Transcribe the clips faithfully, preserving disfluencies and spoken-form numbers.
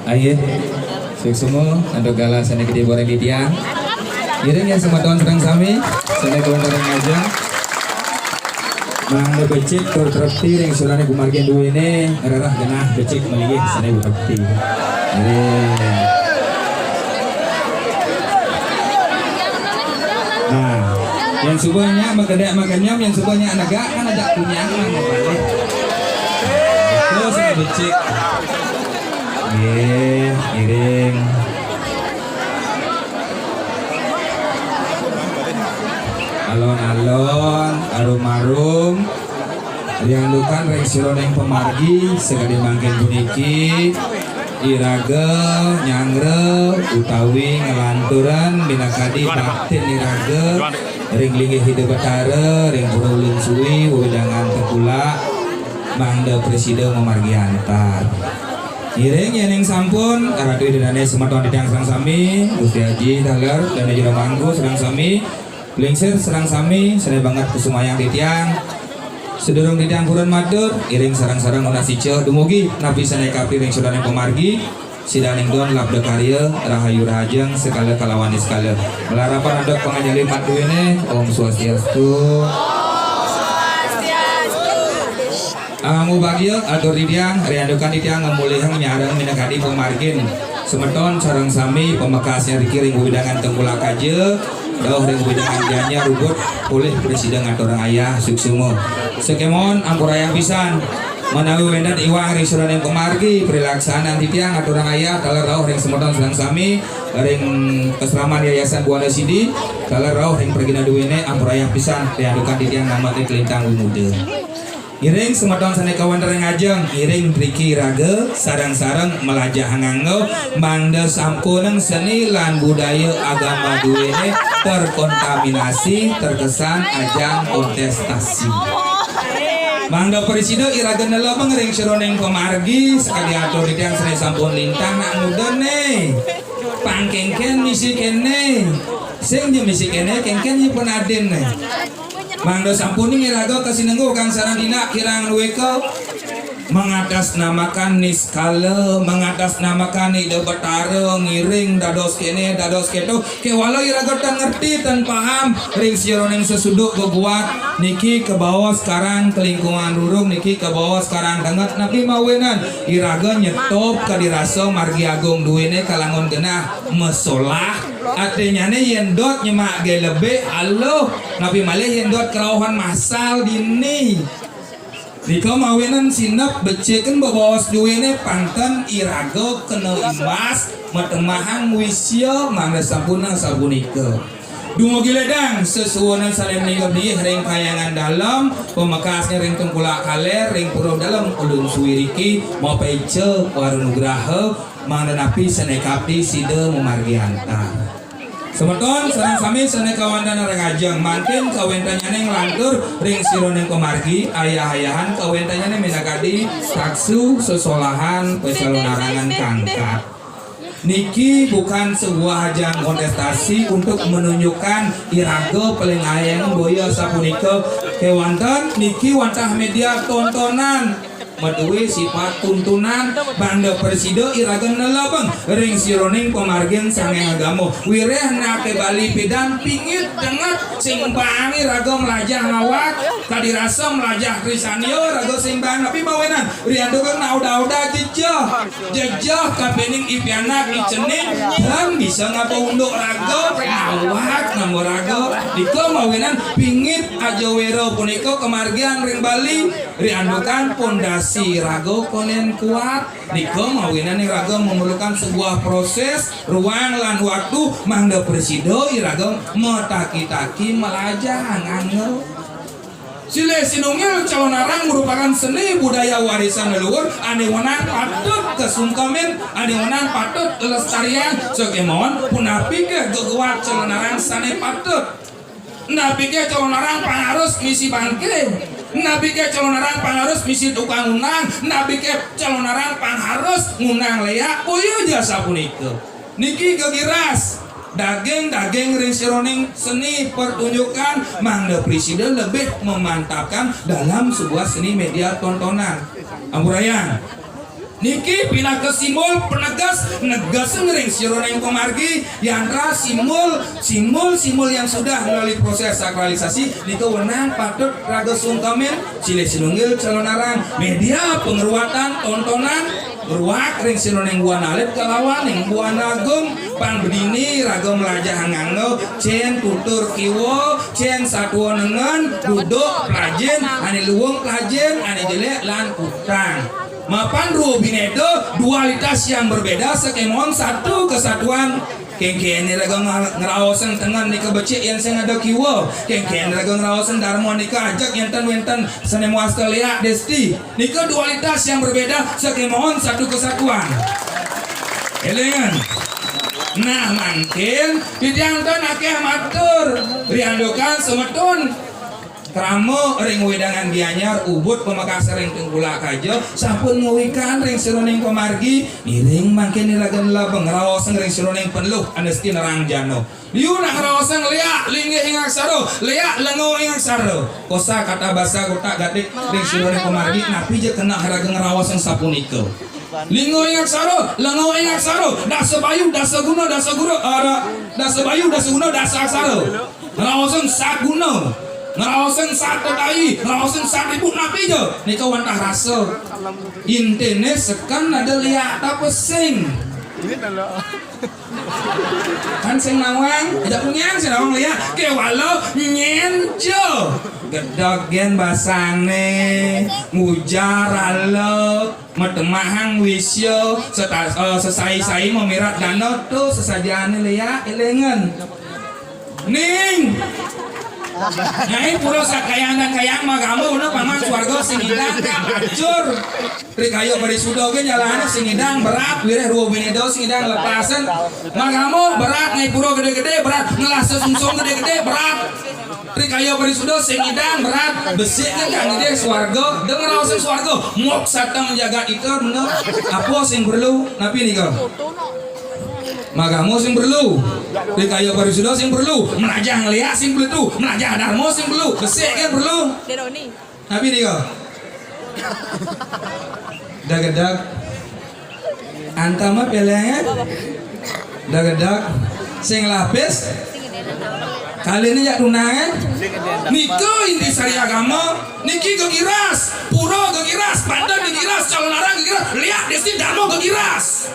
Ayo, suksma antuk galah sané gedé boréng titiang. Ngiring ring semeton sareng sami, sané kawéntenan ngajeng. Mangda becik tur trepti ring surané pamargin duéné, ngrereh genah becik malinggih sané trepti. Ngiring. Nah, yén suba nyak makedék makenyem, yén suba nyak negak kan ajak kunyang mah mabalih. Terus becik. Nggih, ngiring. Alon-alon, arum-arum. Riantukan ring siraning pamargi sakadi mangkin puniki, iraga nyanggra utawi nglanturang minakadi baktin iraga ring linggih Ida Betara, ring Pura Ulun Suwi, wewidangan Tengkulak, mangda prasida mamargi antar. Ngiring yéning sampun, Ratu Ida Dané semeton titiang sareng sami, Gusti Aji taler, Dané Jero Mangku sareng sami, Lingsir sareng sami, sané banget kusumayang titiang. Sadurung titiang purun matur, iring sareng-sareng nunas ica dumugi napi sané kapri ring suraning pamargi, sidaning don labda karya, rahayu rahajeng, sekala kalawan niskala. Malarapan antuk panganjali mat duéné, Om Swastiastu. Amu bagia, atur titiang, riantukan titiang ngamulihang nyareng minakadi pamargin. Semeton sareng sami pamekasnya riki ring wewidangan Tengkulak Aja, dauh ring wewidangan Gianyar Ubud, polih prasida ngaturang ayah suksma. Sakémaon ampurayang pisan. Menawi wénten iwang ring suraning pamargi, prilaksanan titiang ngaturang ayah, taler rauh ring semeton sareng sami, ring pasraman Yayasan Buana Sidi, taler rauh ring pragina duéné, ampurayang pisan, riantukan titiang ngamet ring kalintang wimuda. Ngiring semeton sané kawéntenan ngajeng, ngiring riki raga, sareng-sareng malajah nganggo, mangda sampunang seni lan budaya agama duéné terkontaminasi, terkesan ajang kontestasi. Mangda prasida iraga nelebang ring suraning pamargi, sakadi atur titiang sané sampun lintang nak ngudané. Pang kénkén misi kéné. Sing ja misi kéné, kénkén ja panadinné. Mangda sampuning iraga kasinengguh kang sareng dina kirang duwéka. Mengatasnamakan niskala, mengatasnamakan Ida Betara, ngiring dados kéné, dados kéto. Kéwala iraga tan ngerti, tan paham, ring sajeroning sesuduk geguat, niki kabaos karang kalingkungan rurung, niki kabaos karang tenget, napi mawinan iraga nyetop kadi rasa margi agung duéné kalangun genah masolah. Artinyané yén dot nyemak gé lebih aluh, napi malih yén dot kerauhan masal dini. Nika mawinan sinep becikin bebaos duéné pang ten iraga kena imbas, matemahang wisia mangda sampun sapunika. Dumugi ledang sesuunan sané malinggih ring kahyangan dalem, pamekasné ring Tengkulak Kaler, ring Pura Dalem Ulun Suwi riki, mapaica wara nugraha, mangda napi sané kapti sida mamargi antar. Semeton sareng sami sané kawéntenan ring ajeng, mangkin kawéntenannyané nglantur ring sajeroning pamargi, ayah-ayahan kawéntenannyané minakadi taksu sesolahan pacalonarangan kangkat. Niki bukan sebuah ajang kontestasi untuk menunjukkan iraga paling ayeng boya sapunika kéwanten, niki wantah média tontonan. Madué sipat tuntunan, mangda prasida iraga nelebang ring sajeroning pamargin Sang Hyang Agama. Wiréh naké Bali pidan pingit tenget, sing baang iraga malajah ngawag, kadi rasa malajah trisandya raga sing baang, napi mawinan riantukan nak uda-uda jejeh. Jejeh kapining i pianak i cening, tan bisa ngaba unduk raga, ngawag ngaba raga. Nika mawinan pingit ajawéra punika kamargiang ring Bali. Riantukan pondasi raga kondén kuat, nika mawinan iraga memerlukan sebuah proses, ruang, lan waktu, mangda prasida iraga mataki-taki malajah nganggo. Silih sinunggil calonarang merupakan seni budaya warisan leluhur ané wenang patut kasungkemin, ané wenang patut lestariang, sakémaon punapiké geguat calonarang sané patut. Napiké calonarang pang harus misi bangké? Napiké calonarang pang harus misi tukang undang? Napiké calonarang pang harus ngundang léak? Boya ja sapunika. Niki gegiras daging-daging ring sajeroning seni pertunjukan, mangda prasida lebih memantapkan dalam sebuah seni média tontonan. Ampurayang. Niki pinaka simbol penegas, negas ring sajeroning pamargi, yantra simbol, simbol-simbol yang sudah melalui proses sakralisasi, nika wenang patut raga sungkemin, silih sinunggil calonarang, media pangruatan, tontonan, ngruat ring sajeroning buana alit kalawan ring buana agung, pang dini raga mlajah nganggo, cén tutur kiwa, cén satua nengen, duduk pelajin, ané luung pelajin, ané jelék lan kutang. Mapan rwa bhinéda, dualitas yang berbeda, sakémaon satu kesatuan. Kénkén raga nga-, ngraosang tengen nika becik yén sing ada kiwa. Kénkén raga ngraosang darma nika ajeg yén ten wénten sané mawasta léak désti. Nika dualitas yang berbeda, sakémaon satu kesatuan. Élingang. Nah, mangkin titiang ten akéh matur, riantukan semeton krama ring wewidangan Gianyar, Ubud, Pamekasar ring Tengkulak Kaja, sampun ngawikan ring sajeroning pamargi, ngiring mangkin iraga nlebeng ngraosang ring sajeroning peneluh anesti nerang jana. Liu nak ngraosang léak linggih ing aksara, léak lenga ing aksara. Kosa kata basa kotak gatik ring sajeroning pamargi, napi ja keneh raga ngraosang sapunika. Linga ing aksara, lenga ing aksara, dasa bayu, dasa guna, dasa guru, ada, dasa bayu, dasa guna, dasa aksara. Ngraosang sat guna, ngraosang sat tetai, ngraosang sat ribu, napi ja? Nika wantah rasa. Intiné seken ada léak ta pesing. Kan sing nawang, ajak punyan sing nawang léak. Kéwala nyén ja. Gedeg gén basané, ngujar rala, matemahang wisya, seta-, eh, sesai-sai mamirat dana, to sesajané léak, élingang. Ning. Nyai pura sakayang dan kayang magama, una paman swarga sing idang, kang acur. Ri kaya parisuda gén nyalahané sing idang berat, wiréh rwa bhinéda sing idang lepasan. Magama berat, ngaé pura gedé-gedé berat, ngelah sesungsung gedé-gedé berat. Ri kaya parisuda sing idang berat, besik gén kang idih swarga, da ngraosang swarga, moksartham jagat ita, bener. Apa sing perlu? Napi nika? Magama sing perlu. Ri kaya parisuda sing perlu. Mlajah ngléak sing perlu. Mlajah darma sing perlu. Besik gén perlu. Napi nika? Dagedeg. Antama pelengé. Dagedeg. Sing lapis. Kaliné jak tunangé. Nika inti sari agama. Niki gegiras. Pura gegiras. Panten gegiras. Calonarang gegiras. Léak désti darma gegiras.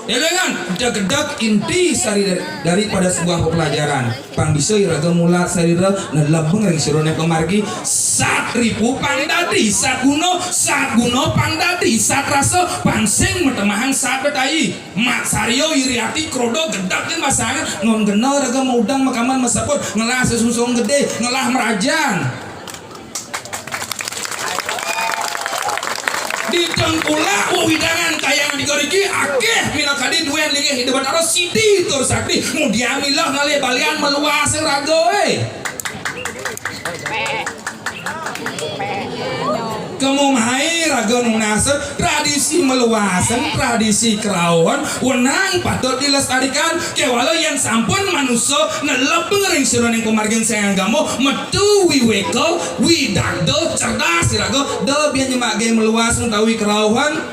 Élingang, dagedeg inti sari dari, daripada sebuah pepelajaran. Pang bisa iraga mulat sarira nelebeng ring sajeroning pamargi, sat ripu pang dadi sat guna, sat guna pang dadi sat rasa, pang sing matemahang sat betai. Matsarya, iri ati, kroda, gedeg gén basangan, nun gena raga maudeng makamban maseput, ngelah sesungsung gedé, ngelah mrajan. Di Tengkulak wewidangan Kayangan Tiga Rigi, akéh minakadi duén linggih Ida Batara sidi tur sakti, ngudiang milah ngalih balian maluas raga, éh. Kemumahai raga nunas tradisi maluas, tradisi kerauhan, wenang patut dilestarikan. Kéwala yén sampun manusa nelebeng ring sajeroning pamargin sang agama, metu wiwéka, widagda, cerdas iraga, da bian nyemak geng maluas utawi kerauhan.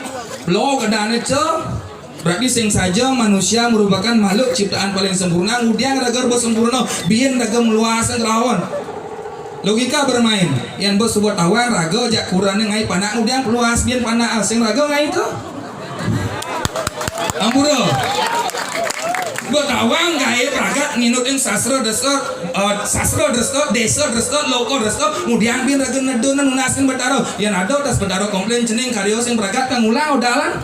Lo kedané ca. Berarti sing saja manusia merupakan makhluk ciptaan paling sempurna, ngudiang raga ba sempurna, biin raga maluas kerauhan. Logika bermain. Yan ba suba tawang raga jak kurangné ngaé panak, ngudiang peluas biin panak, sing raga ngaé ka. Ampura. Ba tawang gaé pragat nginut ing sastra dresta, eh, sastra dresta, desa dresta, loka dresta, ngudiang bin raga nedun nunas ing Batara. Yan ada tas Batara komplain cening karya sing pragat kang ulang odalan.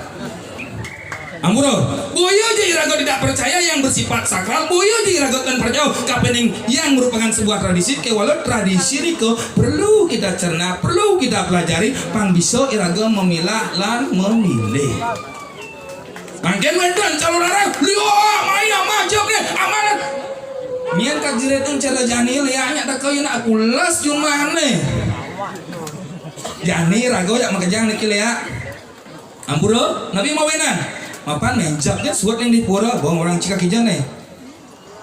Ampura. Boya ja iraga tidak percaya yang bersifat sakral, boya ja iraga tan percaya kapining yang merupakan sebuah tradisi, kéwala tradisi nika perlu kita cerna, perlu kita pelajari, pang bisa iraga memilah lan memilih. Mangkin wénten calonarang, liu, mai, amah, jawab né, amanat. Nyén kajerit cara jani, liu, nyak teka, yén aku les jumahné. Jani raga jak makejang niki, liu. Ampura, napi mawinan? Mapan ménjak ja suud ning di pura, bang orang cikak ijan né.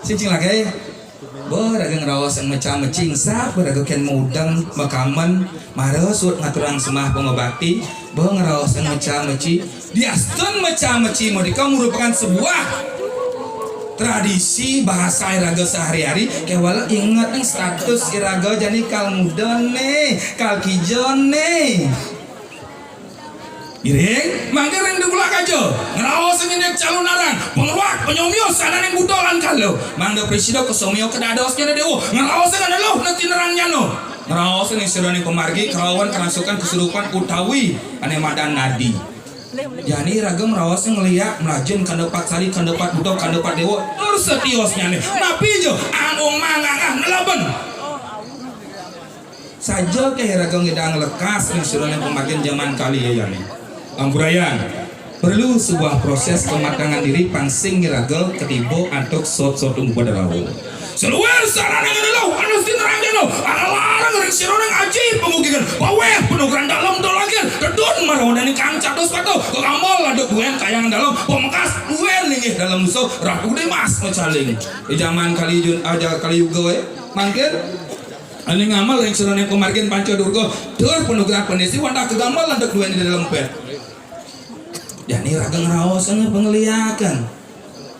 Sing cing lagi. Beuh, raga ngraos sing meca-meci, sapa raga kén mudeng makamen, mara suud ngaturang sembah pangabakti, beuh ngraos sing meca-meci. Diastun meca-meci merdeka merupakan sebuah tradisi bahasa iraga sehari-hari, kéwala inget status iraga jani kal muda né, kal kija né. Iring, mangké ring dulak aja, ngraos nginik calonarang, pangruak, panyomia sananing buta lan kala, mangda prasida kasomia kadadosnyané déwa, ngraos aneluh nesti nerang jana, ngraos ning siraning pamargi kalawan karangsukan kasurupan utawi ané madan nadi. Jani raga ngraos ngléak, mlajin kanda pat sari, kanda pat buta, kanda pat déwa, tur setiosnyané. Napi ja, anggung mangangah neleben. Saja ké raga ngidang lekas ning siraning pamargin jaman kali ya, yani. Ampurayang, perlu sebuah proses kematangan diri pang sing iraga katiba antuk sot-sot pada rauh. Saluir sarana ngeneluh, anu sinerang jana, alarang ring siraning aji pamugigan, pawéh panugrahan dalem dalagan, tedun marawaning kang catus patuh, kakamel laduk duén kayang dalem, pamekas duén linggih dalem musuh, Ratu Gedé Mas macaling. Di jaman kali jun-, aja kali yuga, eh, mangkin Ané ngamel ring siraning pamargin Panca Durga, tur panugrahan panisi wantah kagamel antuk duén di dalem pét. Jani raga ngraos nga pangléakan.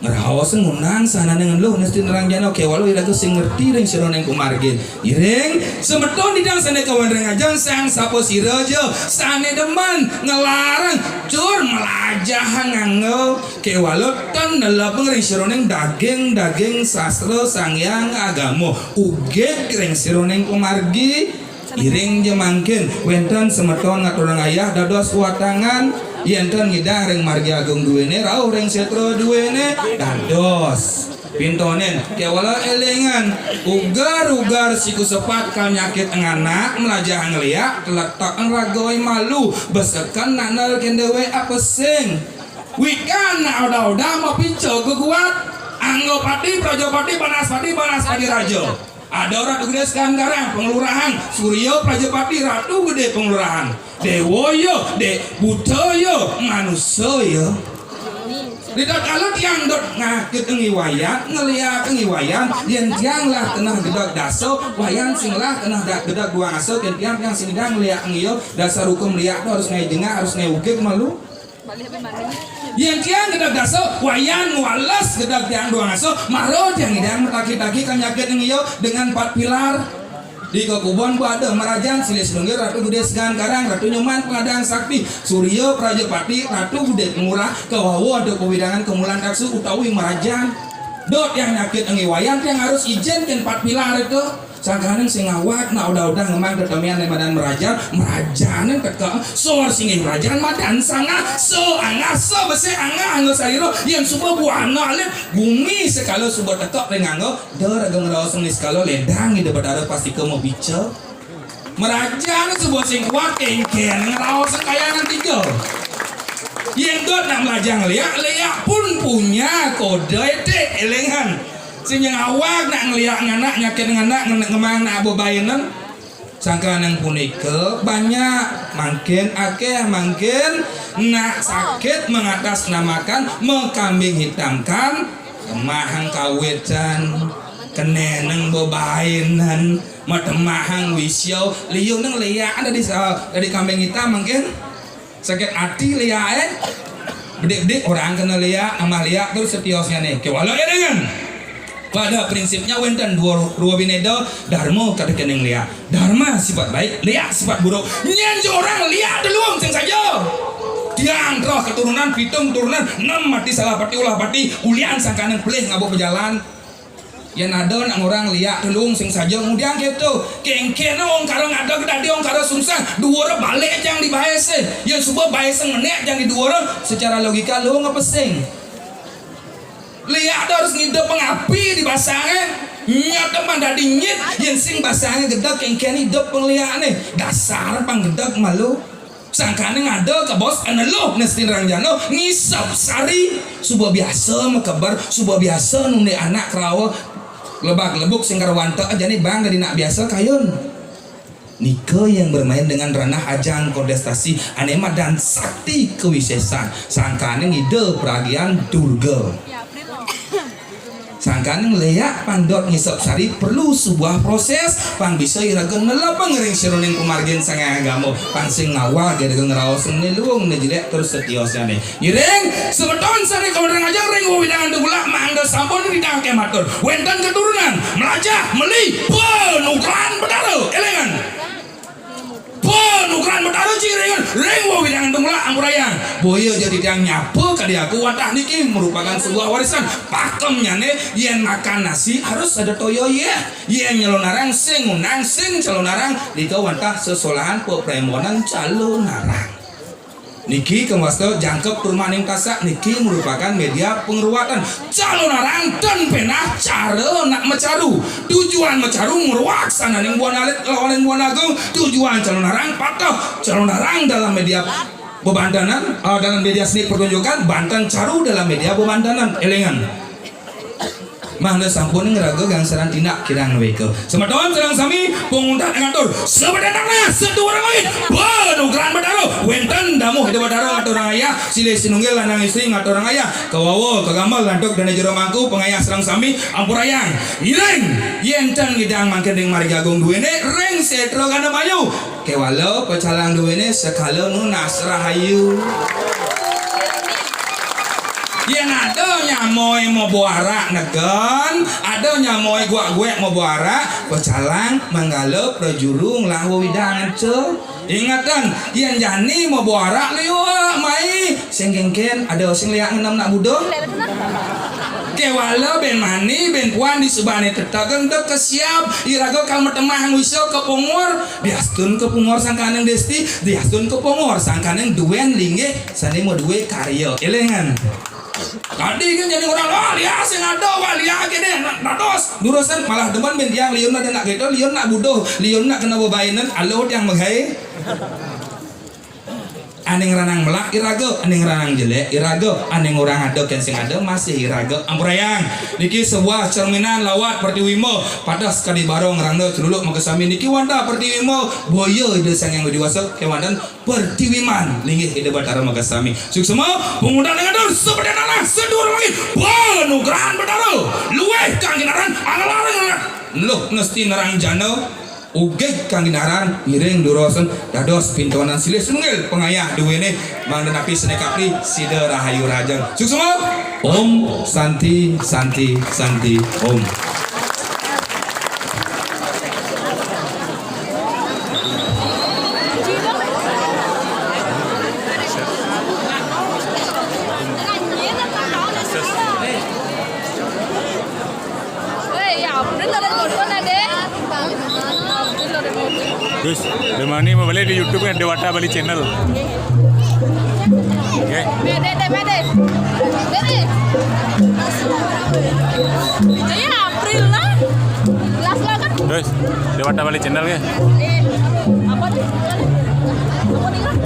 Ngraos ngundang sananing eluh nesti nerang jana kéwala iraga sing ngerti ring siraning pamargin. Iring, semeton idang sané kawan ring ajeng sang sapa sira ja sané demen nglarang tur mlajahang nganggo Kéwala tan nelebang ring siraning daging-daging sastra Sang Hyang Agama, ugig ring siraning pamargi. Iring ja mangkin, wénten semeton ngaturang ayah dados watangan, yén tan ngidang ring margi agung duéné, rauh ring sétra duéné, dados. Pintonin, kéwala élingan, ugar-ugar siku sepat kal nyakit nganak, mlajah ngléak, tletek raga malu, beseken nak nel kén déwék apesing. Wikan nak odah-odah mapica geguat. Anggapati, Prajapati, Banaspati, Banaspati Raja. Ada Ratu Gedé Sekan Karang, Pengelurahan, Surya Prajapati, Ratu Gedé Pengelurahan. Déwa ya, dé-, buta ya, manusa ya. Ritatkala tiang dot ngakit ngiwayan, ngléak ngiwayan, yén tiang lah keneh gedeg dasa, wayan sing lah keneh da-, gedeg duang asa, kén tiang, tiang sing dang ngléak ngiya, dasar hukum léak tu harus ngai jengah, harus ngai ugig malu. Yén tiang gedeg dasa, wayan ngwales gedeg tiang duang asa, mara tiang ngidang mataki-taki kanyakit ngiya dengan pat pilar. Di kekubon ba ada marajan silih sinunggil Ratu Gedé Segan Karang, Ratu Nyoman Pengadang Sakti, Surya Prajapati, Ratu Gedé Ngurah, kawawa ada pawidangan kemulan taksu utawi marajan. Dot tiang nyakit ngiwayan tiang harus ijin kén pat pilar itu. Sangkaning sing awak nak udah-udah ngemang tetemian ring madan merajan, merajanin teka, sor singgih merajan madan sangah, so angah, so besik angah, anggo sarira, yén suba buana alit, gumi sekala suba teka ring anggo, da raga ngraos niskala ledang Ida Betara pastika mabica. Merajan suba sing kuat kéngkén ngraos kayangan tiga. Yén dot nak mlajah ngléak, léak pun punya kode etik, élingan. Sing nyang awak nak ngléak nganak, nyakit nganak, ngen-, ngemang nak bebaénan. Sangkaning punika banyak, mangkin akéh, mangkin nak sakit mengatasnamakan, mengkambing hitamkan, temahang kawitan, kenénang bebaénan, matemahang wisya, liunan léak dadi sa-, dadi kambing hitam mangkin. Sakit ati léaké. Bedik-bedik orang kena léak, amah léak terus setiosnyané. Kéwala élingan. Pada prinsipnya wénten dua, dua binéda, darma katekening léak. Darma sifat baik, léak sifat buruk. Nyén ja orang léak telung sing saja. Tiang troh keturunan, pitung turunan, nem mati salah pati ulah pati, ulian sangkaning pelih ngaba bejalan. Yén ada nak ngorang léak telung sing saja ngudiang kéto. Kéngkén ongkara ngadeg dadi ongkara sungsang, duura balik jang di baésé. Yén suba baésé ngenék jang di duura, secara logika lu ngapesing. Léak tu harus ngidupang api di basangé. Nyat pang dadi nyit, yén sing basangé gedeg kéngkén idup pang léakné. Dasar pang gedeg malu. Sangkané ngada ka bos aneluh nestin rangjana ngisep sari, suba biasa makeber, suba biasa nundé anak krawa lebak-lebuk sing kar wanta jani bang dadi nak biasa kayun. Nika yang bermain dengan ranah ajang kontestasi ané madan sakti kawisésan, sangkané ngida pragian Durga. Sangkan ngléak pang dot ngisep sari perlu sebuah proses, pang bisa iraga nelebang ring sajeroning pamargin Sang Hyang Agama, pang sing ngawag iraga ngraos né luung né jelék tur setiosné. Ngiring, semeton sané kawentar ngajeng ring wewidangan Temulak mangda sampun ridang kematur. Wénten keturunan, mlajah, meli, panugrahan Betara, élingang. Panugrahan Betara ciringan ring wewidangan Temulak, ampurayang. Boya ja titiang nyapa kadi aku, wantah niki merupakan sebuah warisan. Pakemnyané yén makan nasi harus ada toya yéh. Yén nyalonarang sing ngundang, sing calonarang, nika wantah sesolahan peprembonan calonarang. Niki kawasta jangkep tur maning tasak niki merupakan media pangruatan. Calonarang tan péndah cara nak macaru. Tujuan macaru ngruak sananing buana alit lawaning buana agung. Tujuan calonarang patuh. Calonarang dalam media bebantenan, eh, dalam media seni pertunjukan, banten caru dalam media bebantenan. Élingang. Mangda sampun ngraga gangsaran tindak kirang wéka. Semeton sareng sami, pangudakné ngatur. Sabedan tanah, seduur langit. Panugrahan Betara. Wénten damuh Ida Betara ngaturang ayah, silih sinunggil lanang istri ngaturang ayah. Kawawa, kagambel antuk dané jero mangku, pangayah sareng sami, ampurayang. Ngiring, yén tan ngidang mangkin ring margi agung duéné, ring sétra Gandamayu. Kéwala pecalang duéné sekala nunas rahayu. Yén ada nyamoi mabawa arak negen, ada nyamoi guak-guek mabawa arak, pecalang manggala prajuru ngelah wewidangan ca. Ingetang, yén jani mabawa arak liwat mai, sing kénkén ada sing léak ngenem nak buduh. Kéwala bén mani, bén puan disubané tetegen ento kesiab, iraga kal matemah wisa ka pungor, diastun ka pungor sangkaning desti, diastun ka pungor sangkaning duén linggih sané madué karya. Élingang. Tadi kan jani orang, "Wah, liak sing ada, wah, liak aké deh, nak dados." Durusan malah demen bén tiang liun ada nak kéto, liun nak buduh, liun nak kena bebainan, aluh tiang magaé. Ané ngranang melak iraga, ané ngranang jelék iraga, ané ngurang ada kén sing ada masih iraga. Ampurayang. Niki sebuah cerminan lawat Pertiwi Hima, pateh sekadi barong rangda celuluk makasami niki wantah Pertiwi Hima, boya Ida Sang Hyang Widhi Wasa kéwanten Pertiwi Man linggih Ida Batara makasami. Suksma, pangudakné ngatur, sabedan tanah, seduur langit, panugrahan Batara, luih kang ginaran, anglar-anglar, luh ngesti nerang jana, Ugig kang ginaran ngiring durusan dados pintonan silih sinunggil pangayah duéné mangda napi sané kapri sida rahayu rahajeng. Suksma. Om Santi, Santi, Santi, Om. Terus, lemani mau balik di YouTube kan Dewata Bali Channel. Oke. Bede, bede, bede. Bede. Jaya April lah. Last lah kan? Terus, Dewata Bali Channel ya. Eh, apa nih? Apa nih?